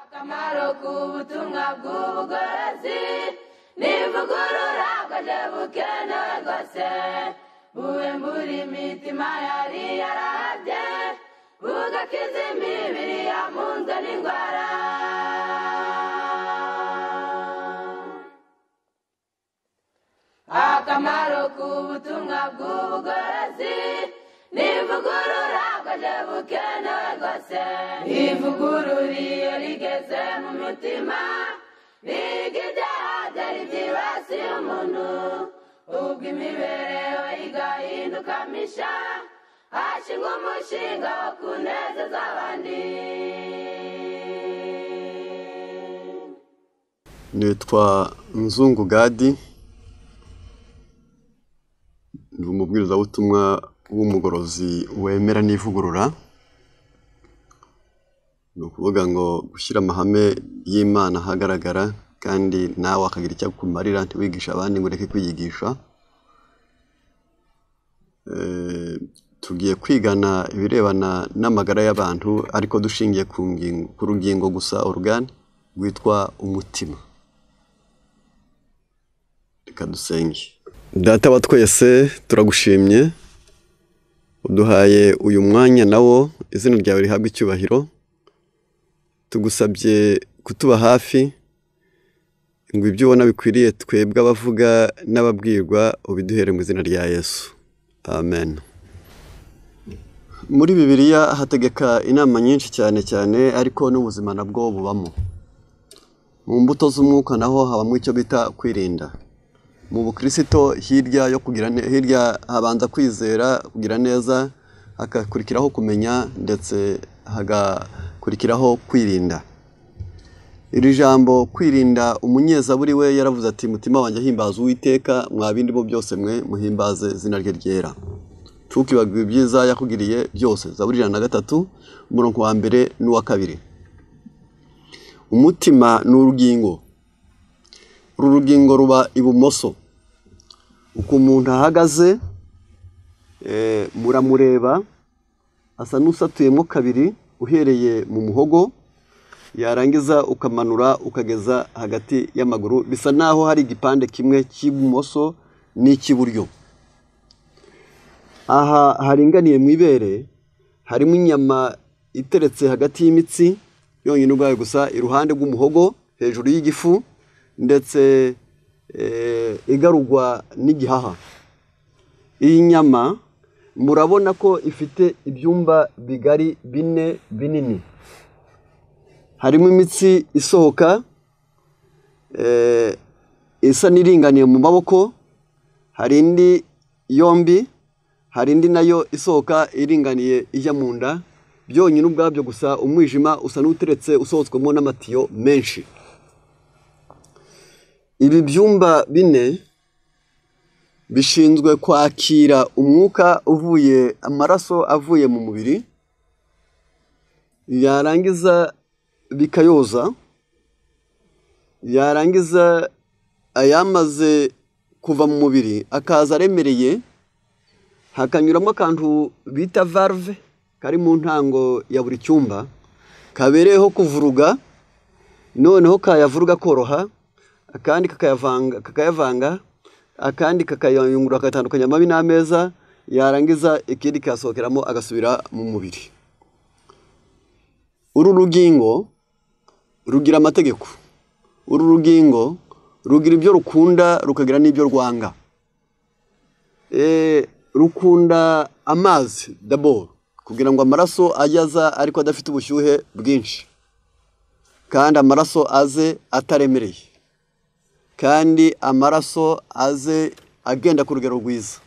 Akamaro k'ubutumwa bw'ubugorozi n'ivugurura bwaje bukenewe rwose, bube muri mitima yari yarahabye, bugakiza imibiri yamunzwe n'indwara. Akamaro k'ubutumwa bw'ubugorozi n'ivugurura bwaje bukenewe rwose, ivugurura iyo rigeze mu mitima riga ibyaha byari byibasiye umuntu, ubwo imibereho igahinduka misha, hashingwa umushinga wo kunezeza abandi. Nitwa Nzungu Gadi, ndi umubwirizabutumwa w'umugorozi wemera n'ivugurura. Ni ukuvuga ngo gushyira amahame y'Imana ahagaragara, kandi nawe akagira icyo akumarira, ntiwigishe abandi ngo ureke kwiyigisha. Tugiye kwigana ibirebana n'amagara y'abantu, ariko dushingiye ku rugingo gusa, organe rwitwa umutima. Reka dusenge. Data wa twese, turagushimye, uduhaye uyu mwanya nawo, izina ryawe rihabwe icyubahiro. Tugusabye kutuba hafi ngo ibyo ubona bikwiriye twebwe abavuga n'ababwirwa ubiduhere mu izina rya Yesu, amen. Muri Bibiliya hategeka inama nyinshi cyane cyane, ariko n'ubuzima nabwo bubamo. Mu mbuto z'umwuka naho habamo icyo bita kwirinda. Mu bukirisito hirya yo kugira hirya habanza kwizera, kugira neza, hagakurikiraho kumenya, ndetse hagakurikiraho kwirinda. Iri jambo kwirinda, umunyezaburi we yaravuze ati: "Mutima wanjye himbaza Uwiteka, mwa bindi bo byose mwe muhimbaze izina rye ryera. Ntukibagirwe ibyiza yakugiriye byose." Zaburi 103, umurongo wa mbere n'uwa kabiri. Umutima ni urugingo. Uru rugingo ruba ibumoso. Uko umuntu ahagaze, muramureba asa n'usatuyemo kabiri uhereye mu muhogo, yarangiza ukamanura ukageza hagati y'amaguru, bisa naho hari igipande kimwe cy'ibumoso n'icy'iburyo. Aha haringaniye mu ibere harimo inyama iteretse hagati y'imitsi yonyine ubwayo gusa, iruhande rw'umuhogo, hejuru y'igifu, ndetse igarurwa n'igihaha. Iyi nyama murabona ko ifite ibyumba bigari bine binini, harimo imitsi isohoka isa n'iringaniye mu maboko, hari indi yombi, hari indi nayo isohoka iringaniye ijya mu nda. Byonyine ubwabyo gusa umwijima usa n'uteretse usohotswemo n'amatiyo menshi. Ibi byumba bine bishinzwe kwakira umwuka uvuye, amaraso avuye mu mubiri, yarangiza bikayoza, yarangiza ayamaze kuva mu mubiri akaza aremereye, hakanyuramo akantu bita valve kari mu ntango ya buri cyumba, kabereyeho kuvuruga, noneho kayavuruga koroha, akandi kakayavanga, akandi kakayungurura, kagatandukanya amabi n'ameza, yarangiza ikindi kasohokeramo agasubira mu mubiri. Uru rugingo rugira amategeko. Uru rugingo rugira ibyo rukunda, rukagira n'ibyo rwanga. Rukunda amazi d'abord, kugira ngo amaraso ajye aza ariko adafite ubushyuhe bwinshi, kandi amaraso aze ataremereye, kandi amaraso aze agenda ku rugero rwiza.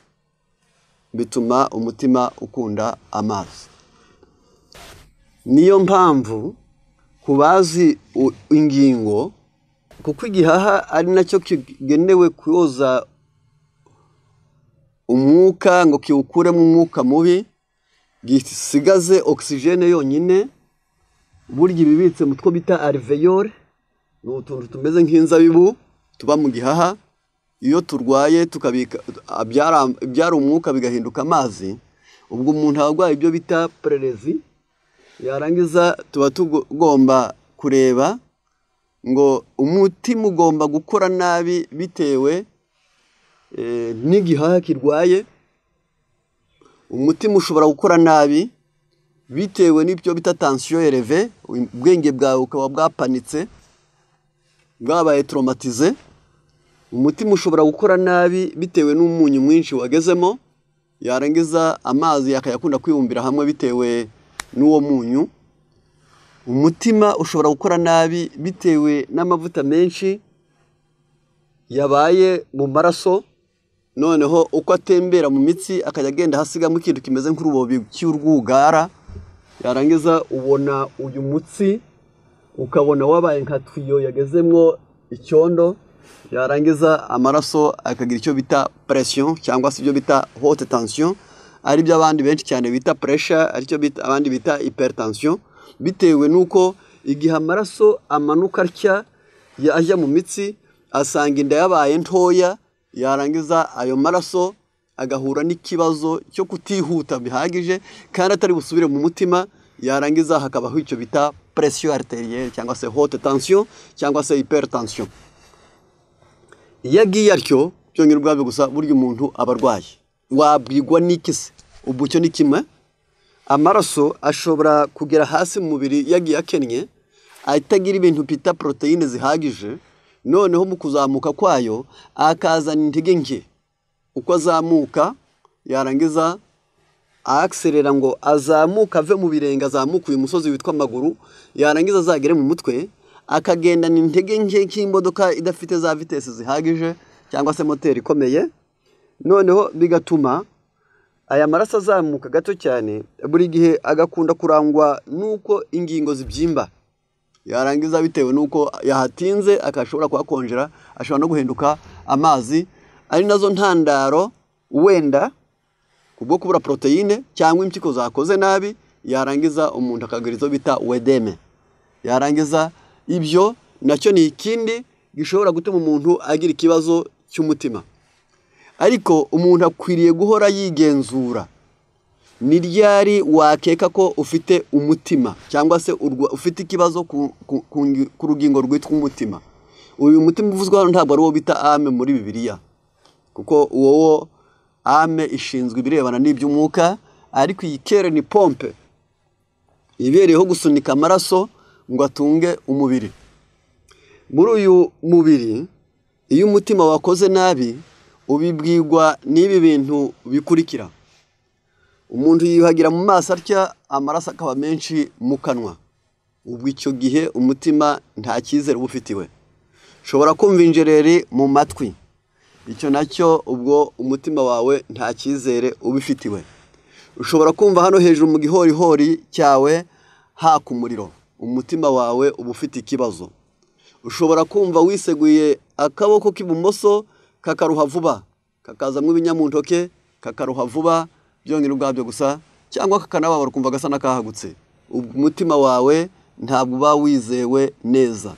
Bituma umutima ukunda amazi. Niyo mpamvu ku bazi ingingo, kuko igihaha ari nacyo kigenewe koza umwuka ngo kiwukuremo umwuka mubi, gisigaze oxygène yonyine. Burya ibibitse mu two bita alvéole, ni utuntu tumeze nk'inzabibu tuba mu gihaha. Iyo turwaye tukabika ibyara umwuka bigahinduka amazi, ubwo umuntu aba arwaye ibyo bita pleurésie, yarangiza tuba tugomba kureba ngo umutima ugomba gukora nabi bitewe n'igihaha kirwaye. Umutima ushobora gukora nabi bitewe n'ibyo bita tension élevée, ubwenge bwawe bukaba bwapanitse, bwabaye traumatisé. Umutima ushobora gukora nabi bitewe n'umunyu mwinshi wagezemo, yarangiza amazi akayakunda kwibumbira hamwe bitewe n'uwo munyu. Umutima ushobora gukora nabi bitewe n'amavuta menshi yabaye mu maraso, noneho uko atembera mu mitsi akajya agenda hasigamo ikintu kimeze nk'urubobi cy'urwugara, yarangiza ubona uyu mutsi ukabona wabaye nka tuyo yagezemwo icyondo, yarangiza amaraso akagira icyo bita pression cyangwa se ibyo bita haute tension, ari byo abandi benshi cyane bita pressure, aricyo bita abandi bita hypertension, bitewe n'uko igihe amaraso amanuka atya ajya mu mitsi asanga inda yabaye ntoya, yarangiza ayo maraso agahura n'ikibazo cyo kutihuta bihagije kandi atari busubire mu mutima, yarangiza hakabaho icyo bita pression artérielle cyangwa se haute tension cyangwa se hypertension. Iyo agiye atyo byonyine ubwabyo gusa burya umuntu aba arwaye. Wabwirwa n'iki se? Ubwo icyo ni kimwe. Amaraso ashobora kugera hasi mu mubiri yagiye akennye, atagira ibintu bita poroteyine zihagije, noneho mu kuzamuka kwayo akazana intege nke. Uko azamuka yarangiza ahakiserera ngo azamuke ave mu birenge, azamuke uyu musozi witwa amaguru, yarangiza azagere mu mutwe, akagendana intege nke nk'imodoka idafite za vitesse zihagije cyangwa se moteri ikomeye, noneho bigatuma aya maraso azamuka gato cyane, buri gihe agakunda kurangwa n'uko ingingo zibyimba, yarangiza bitewe n'uko yahatinze akashobora kuhakonjera, ashobora no guhinduka amazi, ari nazo ntandaro wenda kubwo kubura poroteyine cyangwa impyiko zakoze nabi, yarangiza umuntu akagira izo bita œdème. Yarangiza ibyo nacyo ni ikindi gishobora gutuma umuntu agira ikibazo cy'umutima. Ariko umuntu akwiriye guhora yigenzura. Ni ryari wakeka ko ufite umutima cyangwa se ufite ikibazo ku rugingo rwitwa umutima? Uyu mutima uvuzwe hano ntabwo ari uwo bita âme muri Bibiliya, kuko uwo wo âme ishinzwe ibirebana n'iby'umwuka, ariko iyi cœur ni pompe ibereyeho gusunika amaraso ngo atunge umubiri. Muri uyu mubiri iyo umutima wakoze nabi ubibwirwa n'ibi bintu bikurikira. Umuntu yiyuhagira mu maso atya, amaraso akaba menshi mu kanwa, ubwo icyo gihe umutima nta cyizere uba ufitiwe. Ushobora kumva injereri mu matwi, icyo nacyo ubwo umutima wawe nta cyizere ubifitiwe. Ushobora kumva hano hejuru mu gihorihori cyawe haka umuriro, umutima wawe uba ufite ikibazo. Ushobora kumva wiseguye akaboko k'ibumoso kakaruha vuba, kakazamo ibinyamuntoke, kakaruha vuba byonyine ubwabyo gusa, cyangwa kakanababara ukumva gasa n'akahagutse. Umutima wawe ntabwo uba wizewe neza.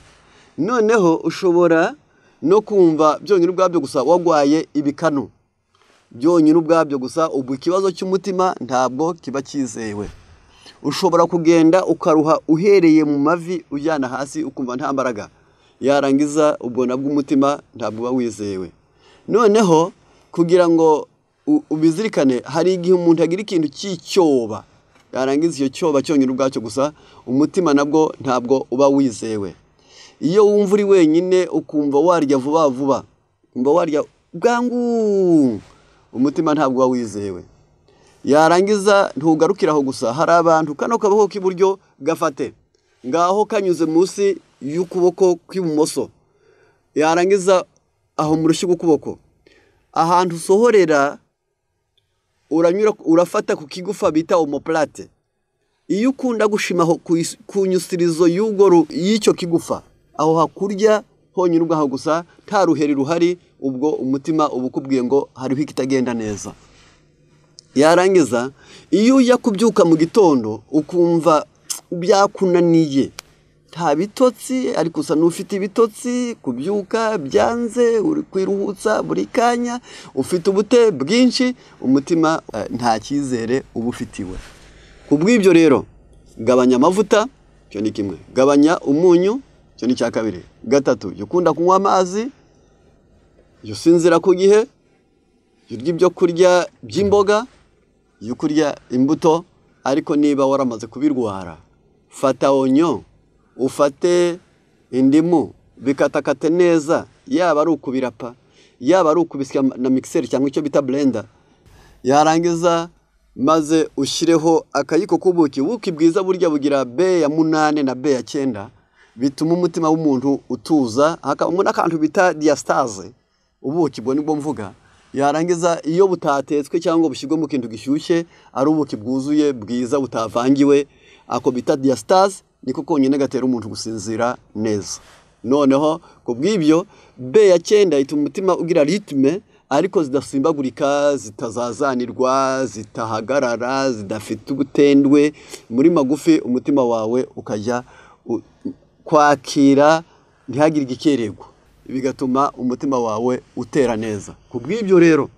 Noneho ushobora no kumva byonyine ubwabyo gusa wagwaye ibikanu, byonyine ubwabyo gusa, ubwo ikibazo cy'umutima ntabwo kiba cyizewe. Ushobora kugenda ukaruha uhereye mu mavi ujyana hasi ukumva nta mbaraga, yarangiza ubwo nabwo umutima ntabwo uba wizewe. Noneho kugira ngo ubizirikane, hari igihe umuntu agira ikintu cy'icyoba, yarangiza icyo cyoba cyonyine ubwacyo gusa, umutima nabwo ntabwo uba wizewe. Iyo wumva uri wenyine ukumva warya vuba vuba, ukumva warya bwangu, umutima ntabwo uba wizewe. Yarangiza ntugarukira aho gusa, hari abantu kano kaboko k'iburyo gafate ngaho kanyuze munsi y'ukuboko kw'ibumoso, yarangiza aho mu rushyi rw'ukuboko ahantu usohorera uranyura urafata ku kigufa bita omoplate. Iyo ukunda gushima ku nyusirizo y'icyo kigufa, aho hakurya honyine ubwaho gusa nta ruheri ruhari, ubwo umutima uba ukubwiye ngo hariho ikitagenda neza. Yarangiza iyo ujya kubyuka mu gitondo ukumva byakunaniye, nta bitotsi ariko usa n'ufite ibitotsi, kubyuka byanze, uri kwiruhutsa buri kanya, ufite ubute bwinshi, umutima nta cyizere uba ufitiwe. Ku bw'ibyo rero gabanya amavuta, Icyo ni kimwe. Gabanya umunyu, icyo ni icya kabiri. Gatatu, jya ukunda kunywa amazi, jya usinzira ku gihe, jya urya ibyo kurya by'imboga, jya kurya imbuto. Ariko niba waramaze kubirwara, fata oignon, ufate indimu, bikatakate neza, yaba ari ukubirapa, yaba ari ukubisya na mixer cyangwa icyo bita blender, yarangiza maze ushyireho akayiko k'ubuki. Ubuki bwiza burya bugira B ya 8 na B ya 9, bituma umutima w'umuntu utuza. Hakabamo n'akantu bita diastase, ubuki bwo nibwo mvuga. Yarangiza iyo butatetswe cyangwa bushyirwe mu kintu gishyushye, ari ubuki bwuzuye bwiza butavangiwe, ako bita diastase niko konyine gatera umuntu gusinzira neza. Noneho ku bw'ibyo B ya 9 ituma umutima ugira rythme, ariko zidasimbagurika, zitazazanirwa, zitahagarara, zidafite ubutendwe. Muri magufi umutima wawe ukajya kwakira ntihagire igikererwa, bigatuma umutima wawe utera neza. Ku bw'ibyo rero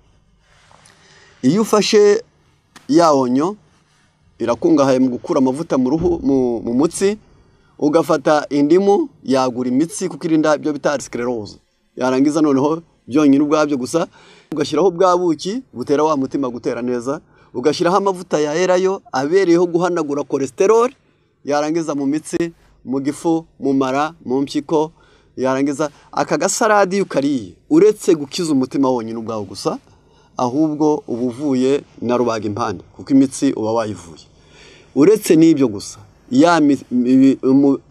iyo ufashe ya oignon, irakungahaye mu gukura amavuta mu ruhu, mu mutsi. Ugafata indimu, yagura imitsi kuko irinda ibyo bita sclerose. Yarangiza noneho byonyine ubwabyo gusa, ugashyiraho bwa buki butera wa mutima gutera neza, ugashyiraho amavuta ya elayo abereyeho guhanagura cholesterol, yarangiza mu mitsi, mu gifu, mu mara, mu mpyiko. Yarangiza aka gasaradi ukariye, uretse gukiza umutima wonyine ubwawo gusa, ahubwo uba uvuye na rubaga impande, kuko imitsi uba wayivuye. Uretse n'ibyo gusa, ya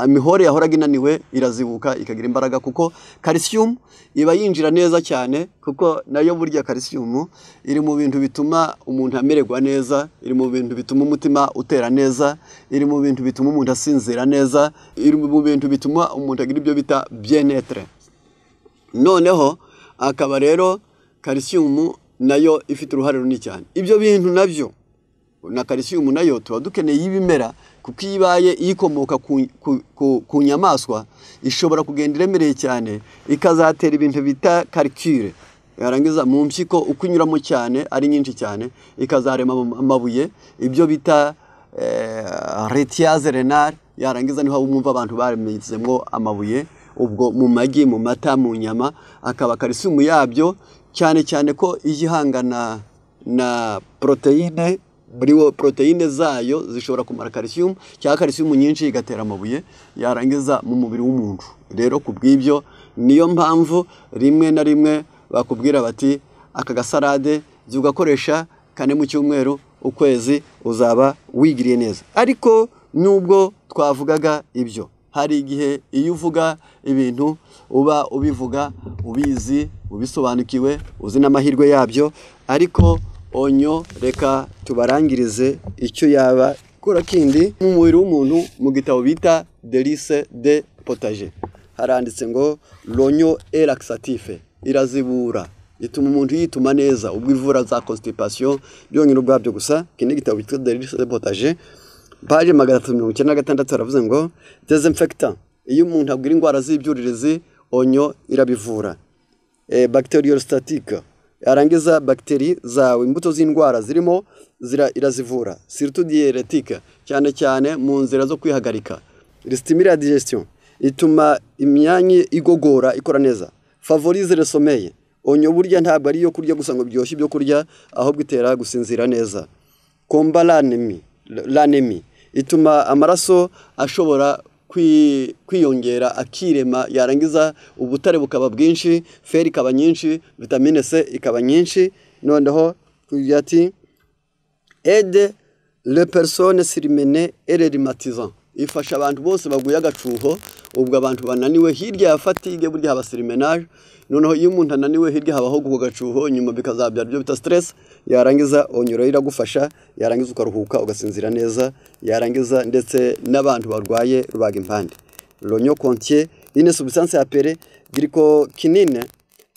mihore yahoraga inaniwe irazibuka ikagira imbaraga, kuko calcium iba yinjira neza cyane, kuko nayo burya calcium iri mu bintu bituma umuntu amererwa neza, iri mu bintu bituma umutima utera neza, iri mu bintu bituma umuntu asinzira neza, iri mu bintu bituma umuntu agira ibyo bita bien-être. Noneho akaba rero calcium nayo ifite uruhare runini cyane. Ibyo bintu nabyo na calcium nayo tuba dukeneye y'ibimera, kuko iyo ibaye ikomoka ku nyamaswa ishobora kugenda iremereye cyane, ikazatera ibintu bita calcul. Yarangiza mu mpyiko uko inyuramo cyane ari nyinshi cyane, ikazarema amabuye, ibyo bita lithiase rénale. Yarangiza niho wumva abantu baremezemo amabuye, ubwo mu magi, mu mata, mu nyama, akaba calcium yabyo cyane cyane ko ijya ihangana na protéine. Muri wo protéine zayo zishobora kumara calcium, cyangwa calcium nyinshi igatera amabuye, yarangiza mu mubiri w'umuntu. Rero ku bw'ibyo niyo mpamvu rimwe na rimwe bakubwira bati aka gasarade jya ugakoresha 4 mu cyumweru, ukwezi uzaba wigiriye neza. Ariko nubwo twavugaga ibyo, hari igihe iyo uvuga ibintu uba ubivuga ubizi, ubisobanukiwe, uzi n'amahirwe yabyo. Ariko oignon, reka tubarangirize icyo yaba ikora kindi mu mubiri w'umuntu. Mu gitabo bita Délices du potager haranditse ngo l'oignon est laxatif, irazibura, ituma umuntu yituma neza, ubwo ivura za constipation byonyine ubwabyo gusa. Iki ni igitabo cyitwa Délices du potager, page 396, haravuze ngo désinfectant, iyo umuntu abwira indwara z'ibyuririzi, oignon irabivura. Bactériostatique, yarangiza bagiteri zawe, imbuto z'indwara zirimo irazivura. Surtout diurétique, cyane cyane mu nzira zo kwihagarika. Stimule la digestion, ituma imyanya igogora ikora neza. Favorise le sommeil, oignon burya ntabwo ari iyo kurya gusa ngo biryoshye ibyo kurya, ahubwo itera gusinzira neza. Combat l'anémie, ituma amaraso ashobora kwiyongera akirema, yarangiza ubutare bukaba bwinshi, fer ikaba nyinshi, vitamine C ikaba nyinshi. Noneho kugira ati aide les personnes surmenées et les rhumatisants, ifasha abantu bose baguye agacuho. Ubwo abantu bananiwe, hirya ya fatigue burya haba surmenage. Noneho iyo umuntu ananiwe, hirya habaho ku gacuho, nyuma bikazabyara ibyo bita stress. Yarangiza oignon iragufasha, yarangiza ukaruhuka, ugasinzira neza. Yarangiza ndetse n'abantu barwaye rubaga impande. L'oignon contient une substance appelée glycokinine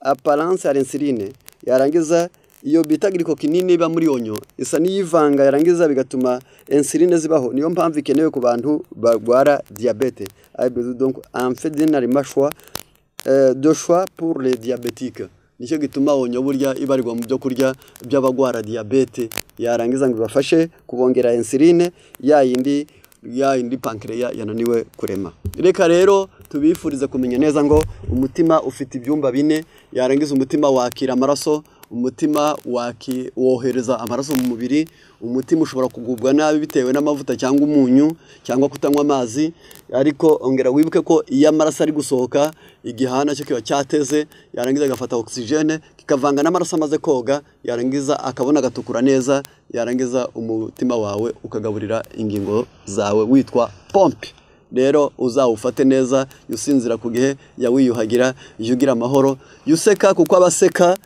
apparence à l'insuline. Yarangiza iyo bita glycokinine iba muri oignon isa n'iyivanga, yarangiza bigatuma insuline zibaho. Niyo mpamvu ikenewe ku bantu barwara diabète. Donc en fait d'un aliment choix de choix pour les diabétiques. Nicyo gituma oignon burya ibarirwa mu byo kurya by'abagwara diabète, yarangiza ngo ibafashe kubongera insuline ya yindi. Ya indi pancreas yananiwe kurema. Reka rero tubifurize kumenya neza ngo umutima ufite ibyumba bine. Yarangiza umutima wakira amaraso, umutima wohereza amaraso mu mubiri. Umutima ushobora kugubwa nabi bitewe n'amavuta cyangwa umunyu cyangwa kutanywa amazi, ariko ongera wibuke ko iyo amaraso ari gusohoka igihana cyo kiba cyateze, yarangiza agafata oxygene kikavanga n'amaraso amaze koga, yarangiza akabona agatukura neza, yarangiza umutima wawe ukagaburira ingingo zawe witwa pompe. Rero uzawufate neza, usinzira ku gihe, yawiyuhagira, ugira amahoro, useka kuko abaseka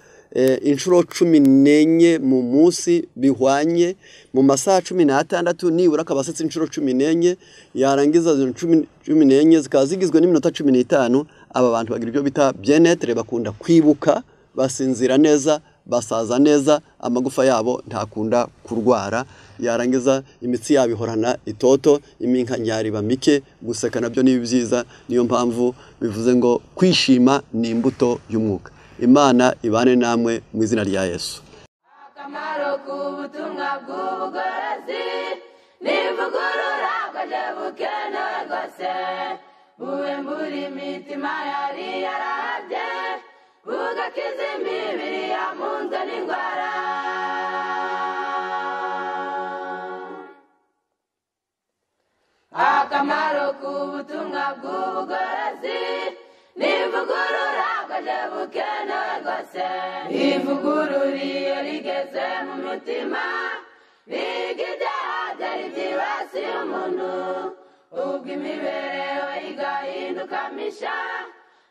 inshuro 14 mu munsi bihwanye mu masaha 16 nibura akabasetse inshuro 14, yarangiza 14 zikaba zigizwe n'iminota 15. Aba bantu bagira ibyo bita bien-être, bakunda kwibuka, basinzira neza, basaza neza, amagufa yabo ntakunda kurwara, yarangiza imitsi yabo ihorana itoto, iminkanyari iba mike. Guseka nabyo ni byiza, niyo mpamvu bivuze ngo kwishima ni imbuto y'umwuka. Imana ibane namwe mu izina rya Yesu. Akamaro k'ubutumwa bw'ubugorozi n'ivugurura bwaje bukenewe rwose, buhembura imitima yari yarahabye, bugakiza imibiri yamunzwe n'indwara. Akamaro k'ubutumwa bw'ubugorozi n'ivugurura bwaje bukenewe rwose, ivugurura iyo rigeze mu mutima riga ibyaha byari byibasiye umuntu, ubwo imibereho igahinduka misha,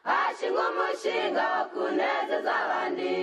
hashingwa umushinga wo kunezeza abandi.